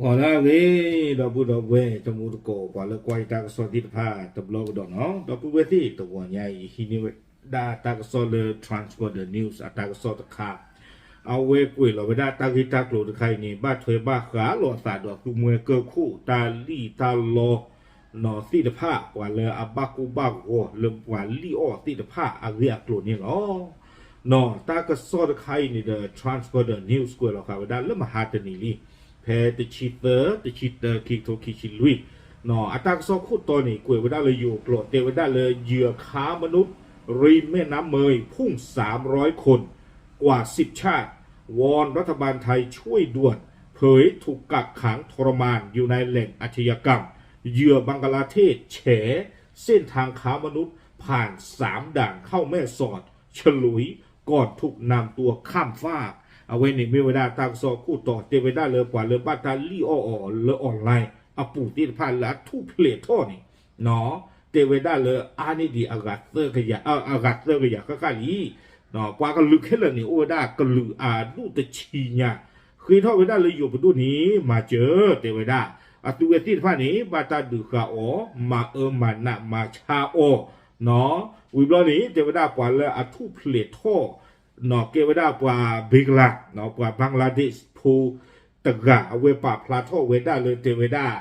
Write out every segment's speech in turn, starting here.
အိၣ်ဒၣ်ဂ့ၤ ဒီပုၢ်ဒီဝဲၢ်တံၤသကိး ပှၤလၢကွၢ်ယတၢ်ကစီၣ်သ့ၣ်တဖၣ်တဘျီကဒီးနီၤ, ဒီပုၢ်ဝဲၢ်သ့ၣ်တဂီၤညါအံၤ ဟံးန့ၢ်ဝဲဒၣ်တၢ်ကစီၣ်လၢ Transborder News အတၢ်ကစီၣ်တခါ, အဝဲကွဲးလီၤဝဲဒၣ်တၢ်ဂ့ၢ်တၢ်ကျိၤတခါအံၤန့ၣ် ဘၣ်ထွဲဘၣ်ဃးလိာ်အသးဒီးသူမှဲကၢၢ်ခိၣ်တၢ်လံၣ်တၢ်လီ နီၤသ့ၣ်တဖၣ် ပှၤလၢအဘၣ်ကိၢ်ဘၣ်ဂီၤလၢပှၤလံၣ်အီၣ်သ့ၣ်တဖၣ်အဂ့ၢ်အကျိၤန့ၣ်လီၤ. နီၤ တၢ်ကစီၣ်တခါအံၤန့ၣ်ဒီး Transborder News ကွဲးလီၤဃာ်ဝဲဒၣ်လၢမဟါတနံၤလံ, ဖဲတဆံသၢ တဆံတၢ ခံကထိခံဆံလွံၢ်, နီၤ အတၢ်ကစီၣ်ခိၣ်တီန့ၣ် ကွဲးဝဲဒၣ်လၢယိၤကျိာ် တဲဝဲဒၣ်လၢ เหยื่อค้ามนุษย์ริมแม่น้ำเมยพุ่ง สามร้อยคน กว่า สิบ ชาติ วอนรัฐบาลไทยช่วยด่วน เผยถูกกักขังทรมานอยู่ในแหล่งอาชญากรรม เหยื่อบังคลาเทศแฉ เส้นทางค้ามนุษย์ผ่าน สาม ด่านเข้าแม่สอด ฉลุย ก่อนถูกนำตัวข้ามฟาก အဝဲန့ၣ်မ့ၢ်ဝဲဒၣ်တၢ်ကစီၣ်ခိၣ်တီ တဲဝဲဒၣ်လၢပှၤလၢဘၣ်တၢ်လံၣ်အီၣ်အီၤလၢ online အပူၤသ့ၣ်တဖၣ်လၢအထူၣ်ဖျဲးထီၣ်န့ၣ် နီၤ တဲဝဲဒၣ်လၢအါန့ၢ်ဒံးအဂၤသၢကယၤ အဂၤသၢကယၤဃၣ်ဃၣ်လံ ပှၤကလုာ်ခဲလၢာ်န့ၣ် အိၣ်ဝဲဒၣ်ကလုာ်အဒူၣ်တဆံညါ, ဃ့ထီၣ်ဝဲဒၣ်လၢယိၤပဒိၣ်န့ၣ် မၤစၢၤ တဲဝဲဒၣ်, အသုဝဲသ့ၣ်တဖၣ်န့ၣ် ဘၣ်တၢ်ဒုးဃာ်အီၤ မၤအၢမၤနးမၤဆါအီၤ, နီၤ ဝံၤဘျီန့ၣ် တဲဝဲဒၣ်ပှၤလၢအထူၣ်ဖျဲးထီၣ် နီၤ ကဲဝဲဒၣ်ပှၤ ဘ့ကလး နီၤ ပှၤ Bangladesh ဖိတဂၤ အဝဲပာ်ဖျါထီၣ်ဝဲဒၣ်လၢတဲဝဲဒၣ်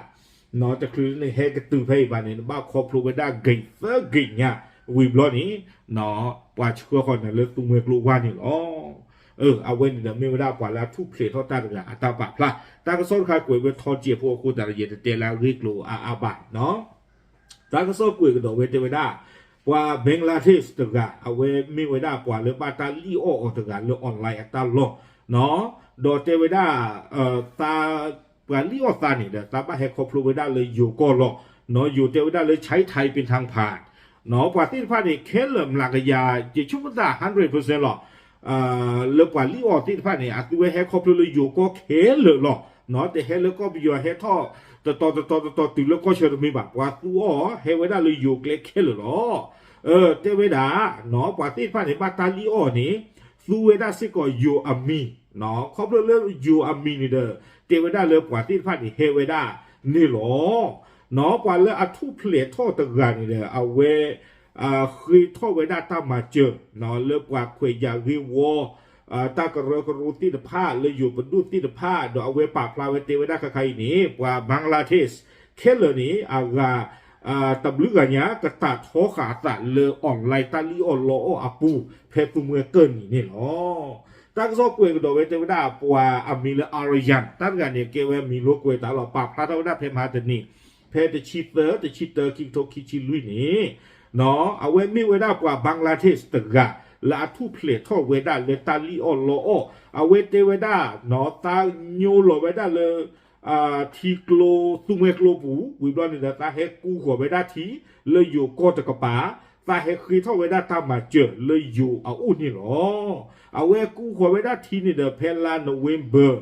နီၤ တချုးလၢနဟဲကတုၤဖဲအံၤဘၣ်န့ၣ် နဘၣ်ခီဖျိဝဲဒၣ် gate သၢ gate ညါ, ဝံၤဘျီန့ၣ် နီၤ ပှၤဆှၢဃီၤနၤလၢသူမှဲကျိဝါန့ၣ်လီၤ. အဝဲန့ၣ်ဒီးမ့ၢ်ဝဲဒၣ်ပှၤလၢအထူၣ်ဖျဲးထီၣ်တၢ်တဂၤအတၢ်ပာ်ဖျါ, တၢ်ကစီၣ်တခါကွဲးဝဲထီစဲးဖိအဃိသတးဒီး ယတတဲလၢအဂ့ၢ်ကျိၤအါအါဘၣ်, နီၤ တၢ်ကစီၣ်ကွဲးကဒီးဝဲတဲဝဲဒၣ် ပှၤ Bangladesh တဂၤ အဝဲမ့ၢ်ဝဲဒၣ်ပှၤလၢဘၣ်တၢ်လံၣ်အီၣ်အီၤတဂၤလၢ online အတၢ်လီၢ်, နီၤ ဒီးတဲဝဲဒၣ် သး ပှၤလံၣ်အီၣ်သးန့ၣ်ဒီး သးဘၣ်ဟဲခီဖျိဝဲဒၣ်လၢယိၤကီၢ်လီၤ, နီၤ ယိၤတဲဝဲဒၣ်လၢ ใช้ไทยเป็นทางผ่าน နီၤ ပှၤသ့ၣ်တဖၣ်န့ၣ် ခဲလၢာ်မျးကယၤ ယဆိကမိၣ်သး hundred percent လီၤ လၢပှၤလံၣ်အီၣ်သ့ၣ်တဖၣ်န့ၣ် အသုဝဲဟဲခီဖျိလၢယိၤကီၢ်ခဲလၢာ်လီၤ, နီၤ တဟဲလၢကီၢ်ပယီၤဟဲထီၣ် တတီၤတတီၤတတီၤတုၤလၢကီၢ်ဆၢတမ့ၢ်ဘၣ်, ပှၤသူအီၣ်ဟဲဝဲဒၣ်လၢယိၤကျဲခဲလၢာ်လီၤ. တဲဝဲဒၣ် နီၤ ပှၤသ့ၣ်တဖၣ်န့ၣ် ဘၣ်တၢ်လံၣ်အီၣ်န့ၣ် သူဝဲဒၣ်စ့ၢ်ကီးယိၤအမံၤ, နီၤ ခီဖျိလၢယိၤအမံၤန့ၣ်ဒီး တဲဝဲဒၣ်လၢပှၤသ့ၣ်တဖၣ်န့ၣ် ဟဲဝဲဒၣ်န့ၣ်လီၤ. နီၤ ပှၤလၢအထူၣ်ဖျဲးထီၣ်တဂၤန့ၣ်ဒီး အဝဲ ဃ့ထီၣ်ဝဲဒၣ်တၢ်မၤစၢၤ နီၤ လၢပှၤခွဲးယာ်ဂ့ၢ်ဝီ တၢ်ကရၢကရိသ့ၣ်တဖၣ် လၢယိၤပဒိၣ်သ့ၣ်တဖၣ် ဒီးအဝဲပာ်ဖျါဝဲတဲဝဲဒၣ်ခါခါအံၤန့ၣ် ပှၤ Bangladesh ခဲလၢာ်န့ၣ် အဂၤ တဘျုးဂၤညါ ကတၢ်ထီဃာ်အသးလၢ online တၢ်လံၣ်အီၣ်လီအီၣ်အပူၤ ဖဲသူမှဲကၢၢ်နံၤန့ၣ်လီၤ. တၢ်ကစီၣ်ကွဲးကဒီးဝဲတဲဝဲဒၣ် ပှၤအမံၤလၢ Aryan တၢ်တဂၤန့ၣ် ကဲဝဲမံၤလိကွဲးတၢ်လီၤ ပာ်ဖျါထီၣ်ဝဲဒၣ်ဖဲမဟါတနံၤ ဖဲတဆံသၢ တဆံတၢ ခံကထိခံဆံလွံၢ်န့ၣ် နီၤ အဝဲမ့ၢ်ဝဲဒၣ်ပှၤ Bangladesh တဂၤ လၢအထူၣ်ဖျဲးထီၣ်ဝဲဒၣ်လၢတၢ်လံၣ်အီၣ်လီအီၣ် အဝဲတဲဝဲဒၣ် နီၤ သးညိလီၤဝဲဒၣ်လၢ ထံကျိ သူမှဲကျိပူၤ ဝံၤဘျီန့ၣ်ဒီး သးဟဲကူဃီၤဝဲဒၣ်ထံ လၢယိၤကီၢ်တကပၤ သးဟဲဃ့ထီၣ်ဝဲဒၣ်တၢ်မၤစၢၤလၢယိၤအအိၣ်န့ၣ်လီၤ. အဝဲကူဃီၤဝဲဒၣ်ထံန့ၣ်ဒီး ဖဲလါ November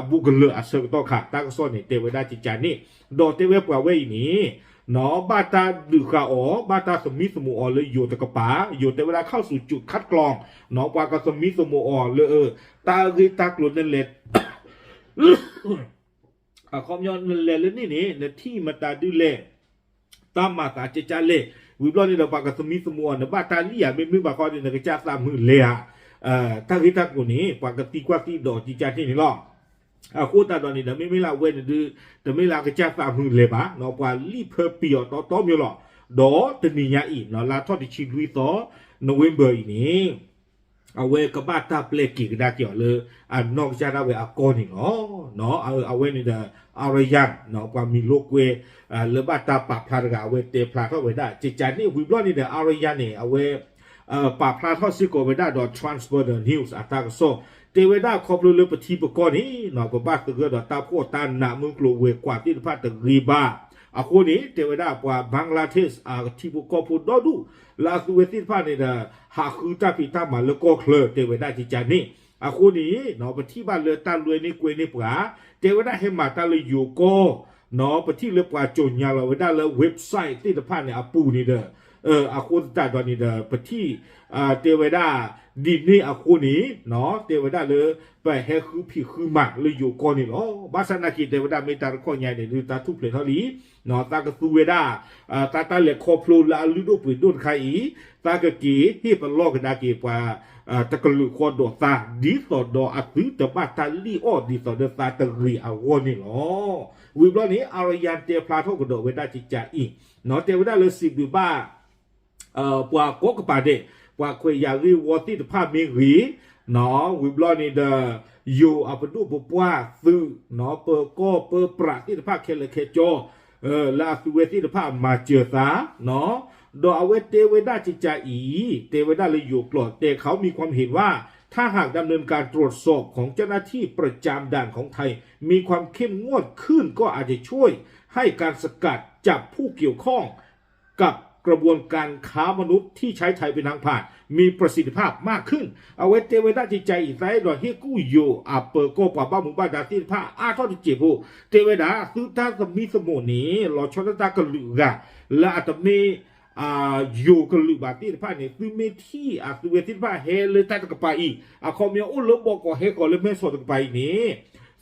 ဘူးကလၢာ်အဆၢကတီၢ်ခါ တၢ်ကစီၣ်န့ၣ် တဲဝဲဒၣ်ကကန့ၣ် ဒီးတဲဝဲပှၤဝဲအံၤန့ၣ် နီၤ ဘၣ်တၢ်ဒုးဃာ်အီၤ ဘၣ်တၢ်သမံသမိးအီၤလၢယိၤတကပၤ ယိၤတဲဝဲဒၣ် เข้าสู่จุดคัดกรอง နီၤ ပှၤကသမံသမိးအီၤလၢ တၢ်ဂ့ၢ်တၢ်ကျိၤနလဲၤ အခီပညီနလဲၤလၢန့ၣ်န့ၣ် နထံၣ်မတၤဒုလဲၣ် တၢ်မၤသးကကလဲၣ် ဝံၤဘျီန့ၣ်ဒီး ပှၤကသမံသမိးအီၤ နဘၣ်တၢ်လံၣ်ဧါ မ့မ့ၢ်ဘၣ်ဃီန့ၣ် နကစၢ်သးမုာ်လဲၤဧါ တၢ်ဂ့ၢ်တၢ်ကျိၤန့ၣ် ပှၤကသံကွၢ်သံဒိးကကန့ၣ်န့ၣ်လီၤ. အဃိသတးဒီးန့ၣ်ဒီး မ့မ့ၢ်လၢအဝဲန့ၣ်ဒု တမ့ၢ်လၢအကစၢ်သးမုာ်လဲၤဘၣ် ပှၤလံၣ်ဖၢပံၤအီၤတီတီမ့ၢ်လီၤ. ဒီးတနံၤညါအံၤ လါထီၣ်တဆံလွံၢ်သီ November အံၤန့ၣ် အဝဲကဘၣ်တၢ်ပျဲက့ၤကဒါက့ၤအီၤလၢ အနီၢ်ကစၢ်ဒၣ်ဝဲအကီၢ်န့ၣ်လီၤ. အဝဲန့ၣ်ဒီး Aryan ပှၤမံၤလိကွဲ လၢဘၣ်တၢ်ပာ်ဖျါတဂၤ အဝဲတဲဖျါထီၣ်ဝဲဒၣ် ကကန့ၣ် ဝံၤဘျီန့ၣ်ဒီး Aryan န့ၣ် အဝဲ ပာ်ဖျါထီၣ်စ့ၢ်ကီးဝဲဒၣ်ဒီး Transborder News အတၢ်ကစီၣ် တဲဝဲဒၣ်ခီဖျိလၢပထံပကီၢ်န့ၣ် ပဘၣ်သဂၢၢ်ဒီးတၢ်ဖှီၣ်တၢ်နးမုၢ်ကျိၤဝဲၤကွာ်သ့ၣ်တဖၣ်တဂ့ၤဘၣ်. အဃိန့ၣ် တဲဝဲဒၣ်ပှၤ Bangladesh အထံဖိကီၢ်ဖိဒီဒူၣ် လၢအသုဝဲသ့ၣ်တဖၣ်န့ၣ်ဒီး ဟးဃုတၢ်ဖံးတၢ်မၤလၢကီၢ်ချၢ တဲဝဲဒၣ်ကကန့ၣ် အဃိန့ၣ် ပထံၣ်ဘၣ်လၢတၢ်လွဲန့ၢ်ကွဲန့ၢ်ပှၤ တဲဝဲဒၣ်ဟဲမၤတၢ်လၢယိၤကီၢ် ပထံၣ်လၢပှၤကၠီၣ်ညါလီၤဝဲဒၣ်လၢ website သ့ၣ်တဖၣ်န့ၣ်အပူၤန့ၣ်ဒီး အဃိသတးဒီးန့ၣ်ဒီး ပထံၣ် တဲဝဲဒၣ် ဒ်န့ၣ်အဃိန့ၣ် တဲဝဲဒၣ်လၢ ပဟဲဃုဖံးဃုမၤလၢယိၤကီၢ်န့ၣ်လီၤ. ဘၣ်ဆၣ်နာ်က့ တဲဝဲဒၣ်မ့ၢ်တၢ်တခီညါန့ၣ် ဒုးတၢ်ထူၣ်ဖျဲးထီၣ်လံ, သးကသူဝဲဒၣ် သးတၢ်လဲၤခီဖျိလၢအလုၢ်ဒိၣ်ပှ့ၤဒိၣ်တခါအံၤ, သးကက့ၤဟ့ၣ်ပလီၢ်ကဒါက့ၤပှၤ တကလုာ်ဃီဒီးသး ဒ်သိးဒီးအသုတဘၣ်တၢ်လံၣ်အီၣ်ဒ်သိးဒီးသးတဂ့ၤအဂီၢ်န့ၣ်လီၤ. ဝံၤဘျီန့ၣ် Aryan တဲဖျါထီၣ်ကဒီးဝဲဒၣ်ကကးအံၤ, တဲဝဲဒၣ်လၢစံးဘျုးဘၣ် ပှၤကိးကပၤဒဲး, ပှၤခွဲးယာ်ဂ့ၢ်ဝီသ့ၣ်တဖၣ်မ့ၢ်ဂ့ၤ, ဝံၤဘျီန့ၣ်ဒီး ယိၤအပဒိၣ်ပပှၢ်သုး ပၢၤကီၢ်ပၢၤပြးသ့ၣ်တဖၣ်ခဲလၢာ်ခဲဆ့ လၢအသုဝဲသ့ၣ်တဖၣ်မၤစၢၤသး ဒီးအဝဲတဲဝဲဒၣ်ကကးအံၤ, တဲဝဲဒၣ်လၢယိၤကျိာ် แต่เขามีความเห็นว่า ถ้าหากดำเนินการตรวจสอบของเจ้าหน้าที่ประจำด่านของไทย มีความเข้มงวดขึ้น ก็อาจจะช่วยให้การสกัดจับผู้เกี่ยวข้องกับกระบวนการค้ามนุษย์ที่ใช้ไทยเป็นทางผ่าน มีประสิทธิภาพมากขึ้น အဝဲတဲဝဲဒၣ်ကကးအံၤ သးအဲၣ်ဒိးဟ့ၣ်ကူၣ်ယိၤအပၢၤကီၢ်ပှၤဘၣ်မူဘၣ်ဒါသ့ၣ်တဖၣ်အါထီၣ်တစဲးဖိ, တဲဝဲဒၣ် သုတၢ်သမံသမိးန့ၣ် လီၤဆီဒၣ်တၢ်ကလုာ်ဂၤ လၢအတမ့ၢ် ယိၤကလုာ်ဘၣ်သ့ၣ်တဖၣ်န့ၣ် သုမ့ၢ်ထံၣ်အသုဝဲသ့ၣ်တဖၣ်ဟဲလၢတၢ်တကပၤအံၤ, အခီပညီအိၣ်လၢဘီကီးဟဲဃီၤလၢမဲၢ်ဆီးတကပၤအံၤန့ၣ်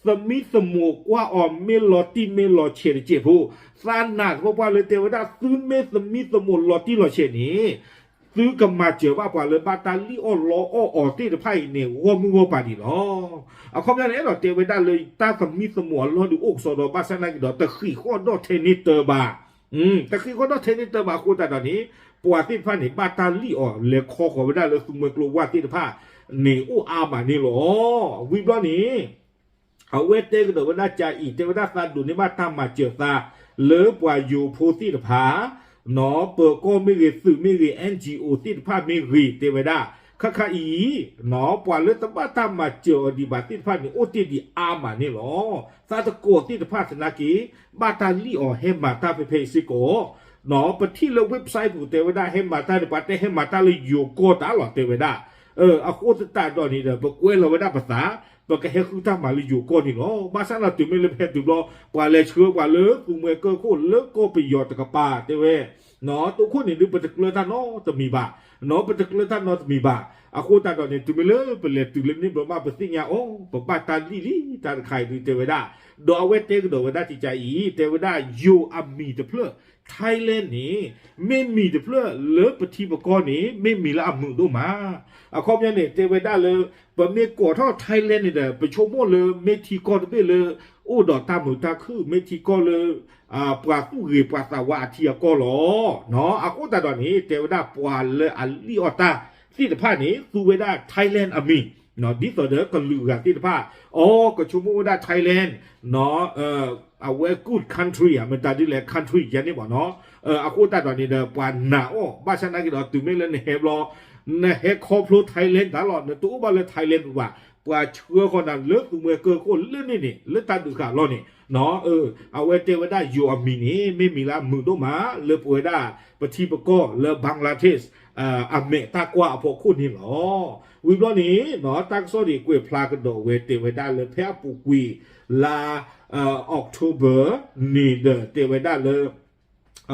သမံသမိးကွၢ်အီၤမ့ၢ်လီၤတံၢ်မ့ၢ်လီၤဆဲးတစဲးဖိ, သးနာ်သပှၢ်ပှၢ်လၢတဲဝဲဒၣ် သုမ့ၢ်သမံသမိးလီၤတံၢ်လီၤဆဲးန့ၣ် သုကမၤစၢၤဘၣ်ပှၤလၢဘၣ်တၢ်လံၣ်အီၣ်လီအီၣ်အီၤသ့ၣ်တဖၣ်အံၤန့ၣ် ဂီၢ်မုၢ်ဂီၢ်ပၤဒံးလီၤ. အခီပညီန့ၣ် အဲၣ်ဒိးတဲဝဲဒၣ်လၢတၢ်သမံသမိးအလီၢ်ဒုးအိၣ်ကစီဒီ ဘၣ်ဆၣ်နာ်က့ဒီး တဃံးဃီၣ်ဒီၣ်ထဲန့ၣ်တၢၤဘၣ် တဃံးဃီၣ်ဒီၣ်ထဲန့ၣ်တၢၤဘၣ်အဃိသတးဒီးန့ၣ် ပှၤသ့ၣ်တဖၣ်န့ၣ် ဘၣ်တၢ်လံၣ်အီၤလဲၤခီဃီၤဝဲဒၣ်လၢသူမှဲကျိဝၢ်သ့ၣ်တဖၣ်န့ၣ် အိၣ်အါမးန့ၣ်လီၤ. ဝံၤဘျီန့ၣ် အဝဲတဲကဒီးဝဲဒၣ်ကကးအံၤ တဲဝဲဒၣ်သးဒိးန့ၢ်ဘၣ်တၢ်မၤစၢၤသး လၢပှၤယိၤဖိသ့ၣ်တဖၣ် ပၢၤကီၢ်မ့ၢ်ဂ့ၤ သုးမ့ၢ်ဂ့ၤ NGO သ့ၣ်တဖၣ်မ့ၢ်ဂ့ၤ တဲဝဲဒၣ် ခါခါအံၤ ပှၤလၢတဘၣ်တၢ်မၤစၢၤအီၤဒံးဘၣ်သ့ၣ်တဖၣ်န့ၣ် အိၣ်တ့ၢ်ဒံးအါမးန့ၣ်လီၤ. သးတကိးသ့ၣ်တဖၣ်သနာ်က့ ဘၣ်တၢ်လံၣ်အီၤဟဲမၤတၢ်ဖဲဖဲအံၤစ့ၢ်ကီး ပထံၣ်လၢ website ပူၤတဲဝဲဒၣ် ဟဲမၤတၢ်န့ၣ် ပှၤတဲဟဲမၤတၢ်လၢယိၤကီၢ်တၢ်လီၤ တဲဝဲဒၣ်. အဃိသတးဒီးန့ၣ်ဒီး ပကွဲလီၤဝဲဒၣ်ပသး ပကဟဲဃုတၢ်မၤလၢယိၤကီၢ်န့ၣ်လီၤ. ဘၣ်ဆၣ်ဒီးတုၤမ့ၢ်လၢပဟဲတုၤဘျီ ပှၤလဲၤဆှၢပှၤလၢသူမှဲကၢၢ်ခိၣ်လၢကီၢ်ပယီၤတကပၤ တဲဝဲ တိခိၣ်န့ၣ်ဒုး ပတကျၢၤတၢ်နီတမံၤဘၣ်, ပတကျၢၤတၢ်နီတမံၤဘၣ်. အဃိသတးဒီးန့ၣ် တုၤမ့ၢ်လၢပလဲၤတုၤလၢန့ၣ်ဘျီမး ပသ့ၣ်ညါအီၤ ပဘၣ်တၢ်လံၣ်လံတၢ်တခါအံၤဒုး တဲဝဲဒၣ်. ဒီးအဝဲတဲကဒီးဝဲဒၣ်ကကးအံၤ တဲဝဲဒၣ် ယိၤအမံၤတဖျၢၣ် Thailand န့ၣ် မ့ၢ်မံၤတဖျၢၣ်လၢပထံပကီၢ်န့ၣ် မ့ၢ်မံၤလၢအမုာ်ဒိၣ်မး. အခီပညီန့ၣ် တဲဝဲဒၣ်လၢ ပမ့ၢ်ကိးထီၣ် Thailand န့ၣ်ဒီး ပဆိကမိၣ်လၢမ့ၢ်ထံကီၢ်တဘ့ၣ်လၢ အိၣ်ဒီးတၢ်မုာ်တၢ်ခုၣ် မ့ၢ်ထံကီၢ်လၢ ပှၤသူၣ်ဂ့ၤပှၤသးဝါအထံအကီၢ်လီၤ. အဃိသတးဒီးန့ၣ် တဲဝဲဒၣ်ပှၤလၢအလံၣ်အီၣ်တၢ်သ့ၣ်တဖၣ်န့ၣ် သူဝဲဒၣ် Thailand အမံၤ ဒ်သိးဒီးကလုာ်ဂၤသ့ၣ်တဖၣ် အီ ကဆိကမိၣ်ဝဲဒၣ် Thailand အဝဲ good country ဧါ မတၤဒ်လဲၣ် country ယၤန့ၣ်ဘၣ်နီၤ. အဃိသတးဒီးန့ၣ်ဒီး ပှၤနာ်အီၤ ဘၣ်ဆၣ်နာ်က့ဒီး တုၤမ့ၢ်လၢနဟဲဘျီ နဟဲခီဖျိ Thailand တၢ်လီၤ နတအိၣ်ဘၣ်လၢ Thailand ပူၤဘၣ်. ပှၤဆှၢဃီၤနၤလၢသူမှဲကၢၢ်ခိၣ်လၢန့ၣ်န့ၣ် လၢတၢ်ဒုးဃာ်လီၢ်န့ၣ် အဝဲတဲဝဲဒၣ်ယိၤအမံၤန့ၣ် မ့ၢ်မံၤလၢအမုာ်ဒိၣ်မး လၢပဝဲဒၣ်ပထံပကီၢ်လၢ Bangladesh အမဲာ်တၢ်ကွၢ်အဖီခိၣ်န့ၣ်လီၤ. ဝံၤဘျီန့ၣ် တၢ်ကစီၣ်န့ၣ်ကွဲးဖျါကဒီးဝဲ တဲဝဲဒၣ်လၢဖဲအပူၤကွံာ်လါ October န့ၣ်ဒီး တဲဝဲဒၣ်လၢ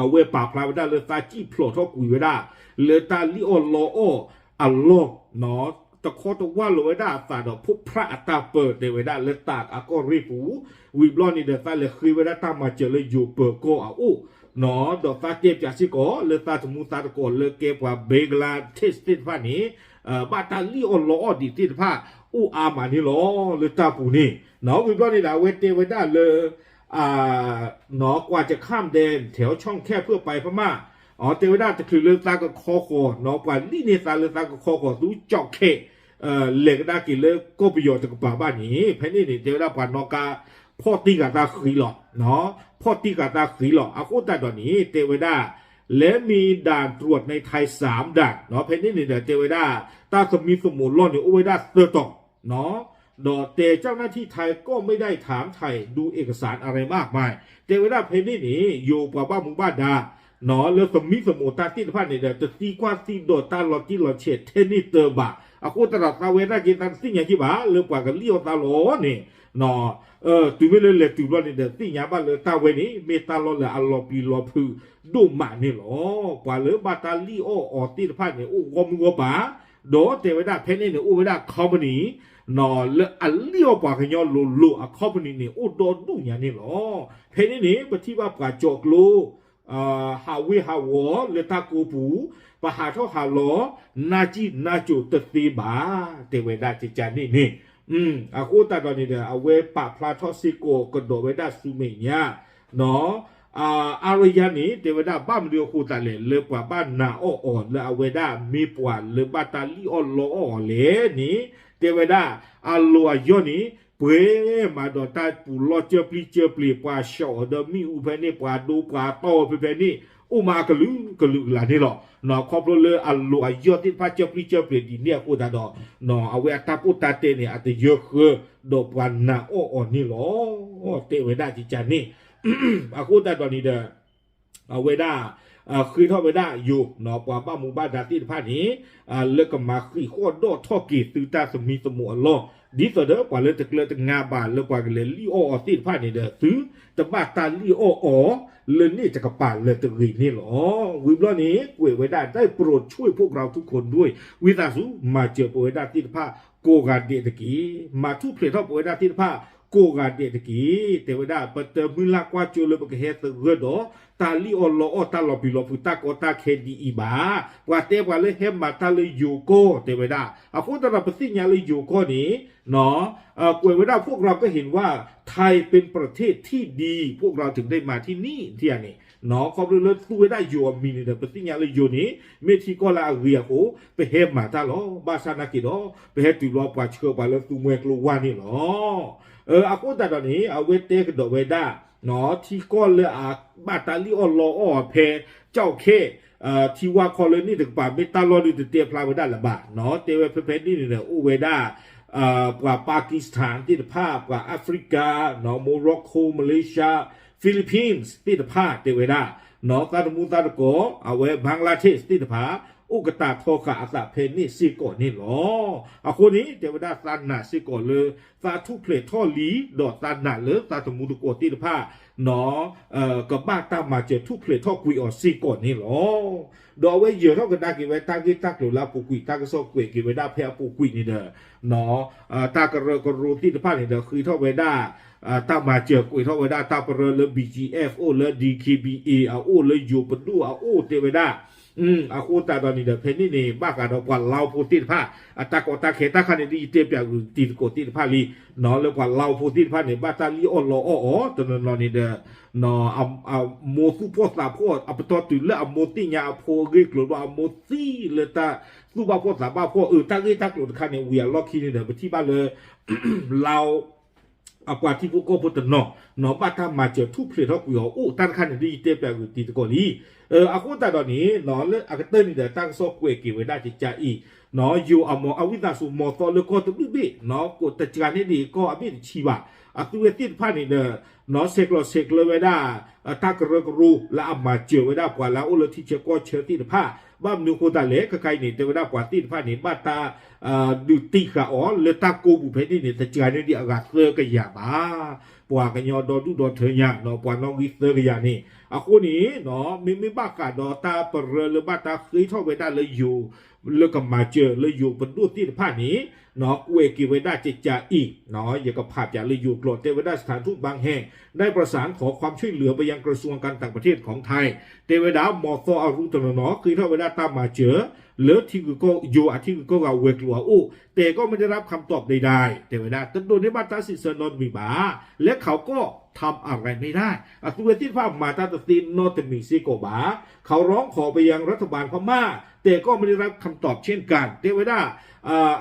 အဝဲပာ်ဖျါဝဲဒၣ်လၢသးစံၣ်ဖျိးထီၣ်ကွံာ်ဝဲဒၣ် လၢတၢ်လံၣ်အီၣ်လီအီၣ်အလီၢ် တခီတဝၢ်လီၤဝဲဒၣ်အသးဒီး ဖိဖြၣ်အတၢ်ပၢၢ် တဲဝဲဒၣ်လၢ တၢ်အကီၢ်ရ့ၣ်ပူၤ ဝံၤဘျီန့ၣ်ဒီး သးလဲၤဃ့ဝဲဒၣ်တၢ်မၤစၢၤလၢယိၤပၢၤကီၢ်အအိၣ် ဒီးသးတဲပၠးစ့ၢ်ကီး လၢသးသမူသးသကိးလၢကဲပှၤ Bangladesh သ့ၣ်တဖၣ်န့ၣ် ဘၣ်တၢ်လံၣ်အီၣ်လီအီၣ်ဒံးသ့ၣ်တဖၣ် အိၣ်အါမးန့ၣ်လီၤ လၢတၢ်ပူၤန့ၣ်. ဝံၤဘျီန့ၣ်ဒီး အဝဲတဲဝဲဒၣ်လၢ กว่าจะข้ามแดนแถวช่องแคบเพื่อไปพม่า အတဲဝဲဒၣ်တချုးလၢသးကခီဃီၤ ပှၤလံၣ်န့ၢ်သးလၢသးကခီဃီၤဆူကၠီၣ်ခဲး လဲၤကဒါက့ၤလၢကီၢ်ပယီၤတကပၤဘၣ်န့ၣ် ဖဲန့ၣ်န့ၣ် တဲဝဲဒၣ်ပှၤနီၣ်ကါ ဖီၣ်တံၢ်ဃာ်သးဃံးလီၤ ဖီၣ်တံၢ်ဃာ်သးဃံးလီၤ. အဃိသတးဒီးန့ၣ် တဲဝဲဒၣ် လၢမ့ၢ်ဒၣ်တြူးန့ၣ် ထဲစၢမ်ဒၣ် ဖဲန့ၣ်န့ၣ်ဒီး တဲဝဲဒၣ် တၢ်သမံသမိးလီၢ်န့ၣ် အိၣ်ဝဲဒၣ်သၢတီၤ ဒီးတဲ เจ้าหน้าที่ไทยก็ไม่ได้ถามไถ่ดูเอกสารอะไรมากมาย တဲဝဲဒၣ်ဖဲန့ၣ်န့ၣ် ယိၤပှၤဘၣ်မူဘၣ်ဒါ လၢသမံသမိးတၢ်သ့ၣ်တဖၣ်န့ၣ်ဒီး တသံကွၢ်သံဒိးတၢ်လီၤတံၢ်လီၤဆဲးထဲန့ၣ်တၢၤဘၣ်. အဃိသတးဒီးသးဝဲဒၣ်က့ၤ သးတသ့ၣ်ညါက့ၤဘၣ် လၢပှၤကလံၣ်အီၣ်သးလီၤန့ၣ် တုၤမ့ၢ်လၢလဲၤတုၤဘျီန့ၣ်ဒီး သ့ၣ်ညါဘၣ်လၢတၢ်ဝဲန့ၣ် မ့ၢ်တၢ်လီၢ်လၢအလီၤပျံၤလီၤဖုးဒိၣ်မးန့ၣ်လီၤ. ပှၤလၢဘၣ်တၢ်လံၣ်အီၣ်အီၤသ့ၣ်တဖၣ်န့ၣ် အိၣ်ဂီၢ်မုၢ်ဂီၢ်ပၤ ဒီးတဲဝဲဒၣ်ဖဲန့ၣ်န့ၣ် အိၣ်ဝဲဒၣ် company လၢအလံၣ်အီၣ်ပှၤကညီလိၤလိၤ အ company န့ၣ် အိၣ်ဒီဒူၣ်ညါန့ၣ်လီၤ. ဖဲန့ၣ်န့ၣ် ပထံၣ်ဘၣ်ပှၤကၠီကျိ ဟးဝ့ၢ်ဟးဝီၤလၢတၢ်ကိးပူၤ, ပဟးထီၣ်ဟးလီၤ နါကံၣ်နါကိၤတသ့ဘၣ်, တဲဝဲဒၣ်ကကန့ၣ်န့ၣ်. အဃိသတးဒီးန့ၣ်ဒီး အဝဲပာ်ဖျါထီၣ်စ့ၢ်ကီးကဒီးဝဲဒၣ်ဆူမဲာ်ညါ အါရယါန့ၣ် တဲဝဲဒၣ်ဘၣ်မနုၤအဃိသတးလဲၣ် လၢပှၤဘၣ်နာ်အီၣ်အီၤ လၢအဝဲဒၣ်မ့ၢ်ပှၤလၢဘၣ်တၢ်လံၣ်အီၣ်လီအီၣ်အီၤလဲၣ်န့ၣ် တဲဝဲဒၣ် အလီၢ်အယီၢ်န့ၣ် ပှဲၤမးဒီးတၢ်ပူၤလီၢ်ကၢပျံၤကၢပျ့ၤ ပှၤဆှီအီၤဒီးမ့ၣ်အူဖဲန့ၣ် ပှၤဒိပှၤတီၢ်ဖဲဖဲန့ၣ် အိၣ်မးအကလုာ်ကလုာ်ကလးန့ၣ်လီၤ. ခီဖျိလၢအလီၢ်အယီၢ်သ့ၣ်တဖၣ်ကၢပျံၤကၢပျ့ၤဒ်န့ၣ်အဃိသတးဒီး အဝဲအတၢ်ပိၢ်တၢ်တဲန့ၣ် အတယၢဃၢဒီးပှၤနာ်အီၣ်အီၤန့ၣ်လီၤ. တဲဝဲဒၣ်ကကန့ၣ် အဃိသတးဒီးန့ၣ်ဒီး အဝဲဒၣ် ဃ့ထီၣ်ဝဲဒၣ်ယိၤ ပှၤဘၣ်မူဘၣ်ဒါသ့ၣ်တဖၣ်န့ၣ် လၢကမၤဃံးဃီၣ်ဒီၣ်ထီၣ်က့ၤသုတၢ်သမံသမိးအလီၢ် ဒ်သိးဒီးပှၤလၢတကျၢၤတငါဘၣ်လၢပှၤကလဲၤလံၣ်အီၣ်အီၤသ့ၣ်တဖၣ်န့ၣ်ဒီး သုတဘၣ်တၢ်လံၣ်အီၣ်အီၤ လၢန့ၣ်တကပၤလၢၤတဂ့ၤန့ၣ်လီၤ. ဝံၤဘျီန့ၣ် ကွဲးဝဲဒၣ် ได้โปรดช่วยพวกเราทุกคนด้วย ဝံသးစူၤ မၤစၢၤပဝဲဒၣ်သ့ၣ်တဖၣ်ကိးဂၤဒဲးတက့ၢ်. မၤထူၣ်ဖျဲးထီၣ်ပဝဲဒၣ်သ့ၣ်တဖၣ် ကိးဂၤဒဲးတက့ၢ်. တဲဝဲဒၣ် ပတမုၢ်လၢ်ကွၢ်စိလၢပကဟဲသဂၢၢ်ဒီး တၢ်လံၣ်အီၣ်လီအီၣ်တၢ်လီၤပျံၤလီၤဖုးတၢ်ကီတၢ်ခဲဒ်အံၤဘၣ်. ပှၤတဲပှၤလၢဟဲမၤတၢ်လၢယိၤကီၢ် တဲဝဲဒၣ် အဃိသတးဒီးပသ့ၣ်ညါလၢယိၤကီၢ်န့ၣ် ကွဲးဝဲဒၣ် พวกเราก็เห็นว่าไทยเป็นประเทศที่ดี พวกเราถึงได้มาที่นี่ ထံၣ်ဧါန့ၣ် ခီဖျိလၢသူဝဲဒၣ်ယိၤအမံၤန့ၣ်ဒီး ပသ့ၣ်ညါလၢယိၤန့ၣ် မ့ၢ်ထံကီၢ်လၢအဂ့ၤအဃိ ပဟဲမၤတၢ်လီၤ. ဘၣ်ဆၣ်နာ်က့ၤဒီး ပဟဲတုၤလီၤပှၤဆှၢပှၤလၢသူမှဲကျိဝါန့ၣ်လီၤ. အဃိသတးဒီးန့ၣ် အဝဲတဲကဒီးဝဲဒၣ် ထံကီၢ်လၢအဘၣ်တၢ်လံၣ်အီၣ်လီအီၣ်ဖဲ ကၠီၣ်ခဲ ထံဝါခီလၢန့ၣ်တကပၤ မ့ၢ်တၢ်လီၢ်ဒုးတတဲဖျါဝဲဒၣ်လၢၤဘၣ်. တဲဝဲဖဲဖဲန့ၣ်န့ၣ်ဒီး အိၣ်ဝဲဒၣ် ပှၤ Pakistan သ့ၣ်တဖၣ် ပှၤ Africa, Morocco, Malaysia, Philippines သ့ၣ်တဖၣ် တဲဝဲဒၣ် သးသမူသးသကိး အဝဲ Bangladesh သ့ၣ်တဖၣ် အိၣ်ကတၢၢ်ထီဃာ်အသးဖဲန့ၣ်စ့ၢ်ကီးန့ၣ်လီၤ. အဃိန့ၣ် တဲဝဲဒၣ်သးနာ်စ့ၢ်ကီးလၢ သးထူၣ်ဖျဲးထီၣ်လံ ဒီးသးနာ်လၢသးသမူသကိးသ့ၣ်တဖၣ် ကဘၣ်တၢ်မၤစၢၤထူၣ်ဖျဲးထီၣ်ကွံာ်အီၤစ့ၢ်ကီးန့ၣ်လီၤ. ဒီးအဝဲယၢၤထီၣ်ကဒါက့ၤဝဲတၢ်ဂ့ၢ်တၢ်ကျိၤလၢအပူၤကွံာ် တၢ်ကစီၣ်ကွဲးက့ၤဝဲဒၣ်ဖဲအပူၤကွံာ်န့ၣ်ဒီး တၢ်ကရၢကရိသ့ၣ်တဖၣ်န့ၣ်ဒီး ဃ့ထီၣ်ဝဲဒၣ် တၢ်မၤစၢၤကွဲးထီၣ်ဝဲဒၣ်တၢ်ပရၢလၢ B G F အိၣ်လၢ D K B A အအိၣ်လၢယိၤပဒိၣ်အအိၣ်တဲဝဲဒၣ် အဃိသတးဒီးန့ၣ်ဒီး ဖဲန့ၣ်န့ၣ် ဘၣ်ဃးဒီးပှၤလါအိၣ်ဖိသ့ၣ်တဖၣ် အတၢ်ကီတၢ်ခဲတၢ်ခါန့ၣ် ဒ်ယတဲပၠးဂုာ်တံၤသကိးသ့ၣ်တဖၣ်လံ လၢပှၤလါအိၣ်ဖိသ့ၣ်တဖၣ်န့ၣ် ဘၣ်တၢ်လံၣ်အီၣ်လီအီၣ်အီၤ တနီၤနီၤန့ၣ်ဒီး အမိၢ်သူၣ်ဖှီၣ်သးဖှီၣ် အပတီၢ်တုၤလၢအမိၢ်သ့ၣ်ညါအဖိအဂ့ၢ်ကျိၤဘၣ် အမိၢ်သံလၢတၢ်သူၣ်ဘၣ်ဖှီၣ်သးဘၣ်ဖှီၣ် အတၢ်ဂ့ၢ်တၢ်ကျိၤတခါန့ၣ် ဝံၤအလီၢ်ခံန့ၣ်ဒီး ပထံၣ်ဘၣ်လၢ လါအိၣ် အပှၤထံဖိကီၢ်ဖိတနီၤ ဘၣ်တၢ်မၤစၢၤထူၣ်ဖျဲးထီၣ်ကွံာ်အီၤအိၣ် တၢ်တခါန့ၣ် ဒ်ယတဲပၠးဂုာ်တံၤသကိးလံ. အဃိသတးဒီးန့ၣ် လၢအကတၢၢ်န့ၣ်ဒီး တၢ်ကစီၣ်ကွဲးက့ၤဝဲဒၣ်ကကါအံၤ ယိၤအမီၤ အဝံသးစူၤမီၤသီလၢကီၢ်တဘ့ၣ်ဘ့ၣ် တစှၤန့ၢ်ဒံးကီၢ်အဘ့ၣ်တဆံဘၣ်. အသုဝဲသ့ၣ်တဖၣ်န့ၣ်ဒီး ဆဲးကျိးဆဲးကျၢဝဲဒၣ် တၢ်ကရၢကရိလၢအမၤစၢၤဝဲဒၣ်ပှၤလၢအအိၣ်လၢထံဆၢကီၢ်ဆၢသ့ၣ်တဖၣ် ဘၣ်မနုၤအဃိသတးလဲၣ် ခဲခါအံၤန့ၣ် တဲဝဲဒၣ်ပှၤသ့ၣ်တဖၣ်န့ၣ် ဘၣ်တၢ် ဒုးတံာ်ဃာ်အီၤလၢတၢ်ကိးပူၤဖဲန့ၣ်န့ၣ် တစှၤန့ၢ်ဒံးအဂၤသၢကယၤဘၣ်. ပှၤကညီဒီဒူၣ်ဒီထၢညါ ပှၤနီၣ်ဂံၢ်သၢကယၤန့ၣ် အဃိန့ၣ် မ့မ့ၢ်ဘၣ်ဃးဒီးတၢ်ပရၢလၢဘၣ်တၢ်ဃ့ထီၣ်ဝဲဒၣ်လၢယိၤ လၢကမၤစၢၤလၢယိၤပဒိၣ်သ့ၣ်တဖၣ်န့ၣ် ကွဲးက့ၤဝဲဒၣ်ကကါအံၤ ယကဖးပၠးလၢယိၤကျိာ် တဲဝဲဒၣ် สถานทูตบางแห่ง ได้ประสานขอความช่วยเหลือไปยังกระทรวงการต่างประเทศของไทย တဲဝဲဒၣ် မီၤသီအရူတနီၤနီၤ ဃ့ထီၣ်ဝဲဒၣ်တၢ်မၤစၢၤ လၢထံဂုၤကီၢ်ဂၤ ယိၤအထံဂုၤကီၢ်ဂၤဝဲၤကျိၤအအိၣ် แต่ก็ไม่ได้รับคำตอบใดๆ တဲဝဲဒၣ် တဒိးန့ၢ်ဘၣ်တၢ်စံးဆၢနီတမံၤဘၣ် และเขาก็ทำอะไรไม่ได้ အသုဝဲသ့ၣ်တဖၣ်မၤတၢ်တသ့နီတမံၤစ့ၢ်ကီးဘၣ်. เขาร้องขอไปยังรัฐบาลพม่า แต่ก็ไม่ได้รับคำตอบเช่นกัน တဲဝဲဒၣ်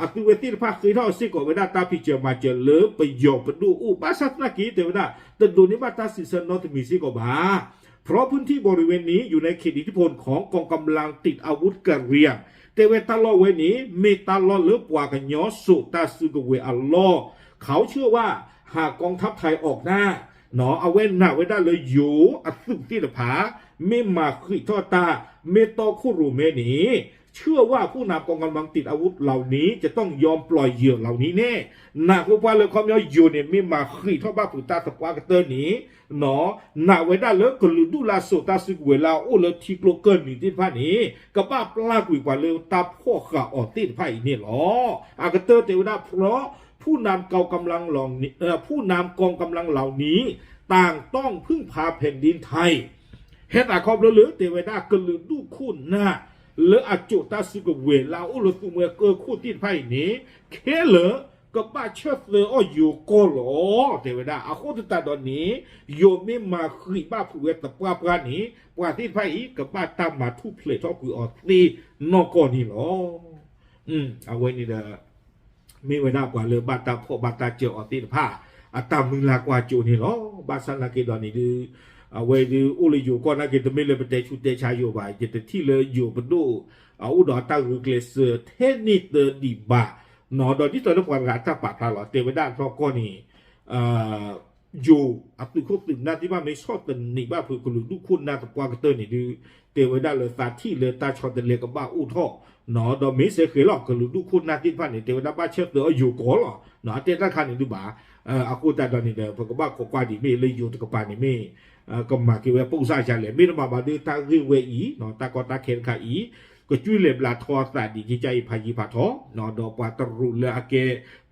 အသုဝဲသ့ၣ်တဖၣ်ဃ့ထီၣ်စ့ၢ်ကီးဝဲဒၣ်တၢ်ဖံးစၢၤမၤစၢၤလၢပယီၤပဒိၣ်အိၣ် ဘၣ်ဆၣ်သနာ်က့ တဲဝဲဒၣ် တဒိးန့ၢ်ဘၣ်တၢ်စံးဆၢနီတမံၤစ့ၢ်ကီးဘၣ် เพราะพื้นที่บริเวณนี้อยู่ในเขตอิทธิพลของกองกำลังติดอาวุธกะเหรี่ยง တဲဝဲတၢ်လီၢ်ဝဲန့ၣ် မ့ၢ်တၢ်လီၢ်လၢပှၤကညီစိာ်တၢ်စုကဝဲၤအလီၢ် เขาเชื่อว่าหากกองทัพไทยออกหน้า အဝဲနာ်ဝဲဒၣ်လၢယိၤအသုးသ့ၣ်တဖၣ် မ့ၢ်မၤဃံးထီၣ်တၢ် မ့ၢ်တီခိၣ်ရိၤမဲန့ၣ် เชื่อว่าผู้นำกองกำลังติดอาวุธเหล่านี้จะต้องยอมปล่อยเหยื่อเหล่านี้แน่ နာ်က့ ပှၤလၢခီပညီယိၤန့ၣ် မ့ၢ်မၤဃံးထီၣ်ဘၣ်ဖုးတၢ်သပှၢ်ကတၢၢ်န့ၣ် နာ်ဝဲဒၣ်လၢကလုာ်ဒူၣ်လၢအစိာ်တၢ်စုကဝဲၤလၢအအိၣ်လၢထံကျိကၢၢ်နံၤသ့ၣ်တဖၣ်န့ၣ် ကဘၣ်ပျၢ်ကွံာ်ပှၤလၢတၢ်ဖီၣ်ဃာ်အီၤသ့ၣ်တဖၣ်အံၤန့ၣ်လီၤ. အကတၢၢ်တဲဝဲဒၣ် เพราะผู้นำกองกำลังเหล่านี้ เอ่อ ผู้นำกองกำลังเหล่านี้ต่างต้องพึ่งพาแผ่นดินไทย ဟဲသးခီဖျိလၢတဲဝဲဒၣ်ကလုာ်ဒူၣ်ခိၣ်နၢ် လၢအစိာ်တၢ်စုကဝဲၤလၢအအိၣ်လၢသူမှဲကၢၢ်ခိၣ်သ့ၣ်တဖၣ်အံၤန့ၣ် ခဲလၢာ်ကဘၣ်ဆၢသၢအီၣ်ယိၤကီၢ်လီၤ တဲဝဲဒၣ်. အဃိသတးဒီးန့ၣ် ယိၤမ့ၢ်မၤဃံးဘၣ်ဖုးဝဲသပှၢ်ပှၢ်န့ၣ် ပှၤသ့ၣ်တဖၣ်အံၤ ကဘၣ်တၢ်မၤထူၣ်ဖျဲးထီၣ်ကွံာ်အီၤသ့နီၢ်ကီၢ်န့ၣ်လီၤ. အဝဲန့ၣ်ဒီး မ့ၢ်ဝဲဒၣ်ပှၤလၢဘၣ်တၢ်ဖီၣ်ဘၣ်တၢ်စၢၤအီၤသ့ၣ်တဖၣ် အတၢ်မုၢ်လၢ်ကွၢ်စိန့ၣ်လီၤ. ဘၣ်ဆၣ်နာ်က့ဒီးန့ၣ်ဒုး အဝဲဒုးအိၣ်လၢယိၤကီၢ်နာ်က့ တမ့ၢ်လၢပတဲဆူးတဲဆါယိၤဘၣ်. ယတထံၣ်လၢယိၤပဒိၣ် အအိၣ်ဒီးအတၢ်ဂုာ်ကျဲးစၢးထဲန့ၣ်သၢဒံးဘၣ်, ဒီးဒ်သိးလၢပှၤတဂၤအတၢ်ပာ်ဖျါလီၤ တဲဝဲဒၣ်အသီကီၢ်န့ၣ် ယိၤအသုးခိၣ်သုးနၢ်သ့ၣ်တဖၣ်မ့ၢ်ဆီၣ်သနံးဘၣ်ဖုးကလုာ်ဒူၣ်ခိၣ်နၢ်သပှၢ်ကတၢၢ်န့ၣ်ဒုး တဲဝဲဒၣ်လၢသးထံၣ်လၢတၢ်ဆီတလဲကဘၣ်အိၣ်ထီၣ်, ဒီးမ့ၢ်စဲဃဲၤလီၤ ကလုာ်ဒူၣ်ခိၣ်နၢ်သ့ၣ်တဖၣ်န့ၣ် တဲဝဲဒၣ်ဘၣ်ဆၢသၢအီၣ်ယိၤကီၢ်လီၤ. အတဲတၢ်တခါန့ၣ်ဒုးဘၣ်, အဃိသတးဒီးန့ၣ်ဒီး ပကဘၣ်ခိးကွၢ်ဒံးမ့ၢ်လၢယိၤတကပၤန့ၣ်မ့ၢ် ကမၤက့ၤဝဲပိၢ်စၢ်ယၤလဲၣ် မ့ၢ်တမၤဘၣ်ဒီးတၢ်ဂ့ၢ်ဝဲအံၤ တၢ်ကီတၢ်ခဲတခါအံၤ ကစုၢ်လဲၤဘျးထီအသးဒံးက့ၤကါအံၤဖးယံၤဖးထီ, ဒီးပှၤတရူးလၢအကဲ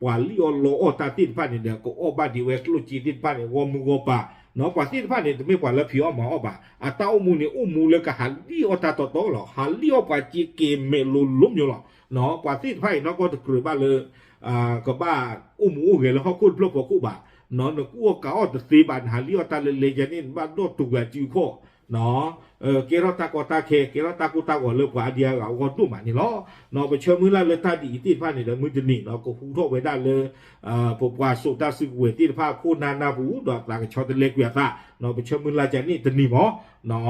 ပှၤလံၣ်အီၣ်လီအီၣ်တၢ်သ့ၣ်တဖၣ်န့ၣ်ဒီး ကအီၣ်ဘၣ်ဒံးဝဲကျိၣ်စ့သ့ၣ်တဖၣ်န့ၣ် ဂီၢ်မုၢ်ဂီၢ်ပၤ, ပှၤသ့ၣ်တဖၣ်န့ၣ် တမ့ၢ်ပှၤလၢဖံးအီၣ်မၤအီၣ်ဘၣ်, အတၢ်အိၣ်မူန့ၣ် အိၣ်မူလၢကဟးလံၣ်အီၣ်တၢ်တီတီလီၤ. ဟးလံၣ်အီၣ်ပှၤစ့က့ၤမဲာ်လိၤလိၤမျိၤလီၤ. ပှၤသ့ၣ်တဖၣ်အံၤနီၢ်ကီၢ်တကြၢးဘၣ်လၢ ကဘၣ်အိၣ်မူအိၣ်ဂဲၤလၢဟီၣ်ခိၣ်တဖျၢၣ်ဖီခိၣ်ဘၣ်, နကူၣ်အီၣ်ကးအီၣ်တသ့ဘၣ် နဟးလံၣ်အီၣ်တၢ်လၢလဲၤယၤန့ၣ် နဘၣ်ဒိၣ်တုာ်ဂၤစုခီၣ် ကဲထီၣ်တၢ်ကီတၢ်ခဲ ကဲထီၣ်တၢ်ကိၢ်တၢ်ဂီၤလၢပှၤအါဒံအါဂၤအဂီၢ်ဒိၣ်မးန့ၣ်လီၤ. ပဆၢမုၢ်လၢ်လၢတၢ်ဒ်အံၤသ့ၣ်တဖၣ်န့ၣ်ဒီး မုၢ်တနံၤ ကဟူထီၣ်ဝဲဒၣ်လၢ ပပှၤစိာ်တၢ်စုကဝဲၤသ့ၣ်တဖၣ်ခိၣ်နၢ်နၢ်ပူၤ ဒီးသးကဆီတလဲကွံာ်အသး, ပဆၢမုၢ်လၢ်ကန့ၣ်တနံၤမ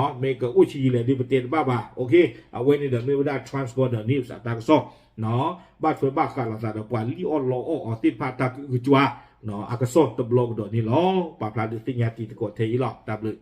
း, မ့ၢ်ကအိၣ်ဆံးယံာ်လဲၣ်ဒ်ပတဲတဘၣ်ဘၣ်, အဝဲန့ၣ်ဒီးမ့ၢ်ဝဲဒၣ် Transborder News အတၢ်ကစီၣ် ဘၣ်ထွဲဘၣ်ဃးလိာ်သးဒီးပှၤလံၣ်အီၣ်လီအီၣ်အီၤသ့ၣ်တဖၣ်တၢ်ကအုကစွါ အကစီၣ်တဘျီကဒီးန့ၣ်လီၤ. ပာ်ဖျါဒုးသ့ၣ်ညါတံၤသကိးထဲအံၤလီၤ. တၢ်ဘျုး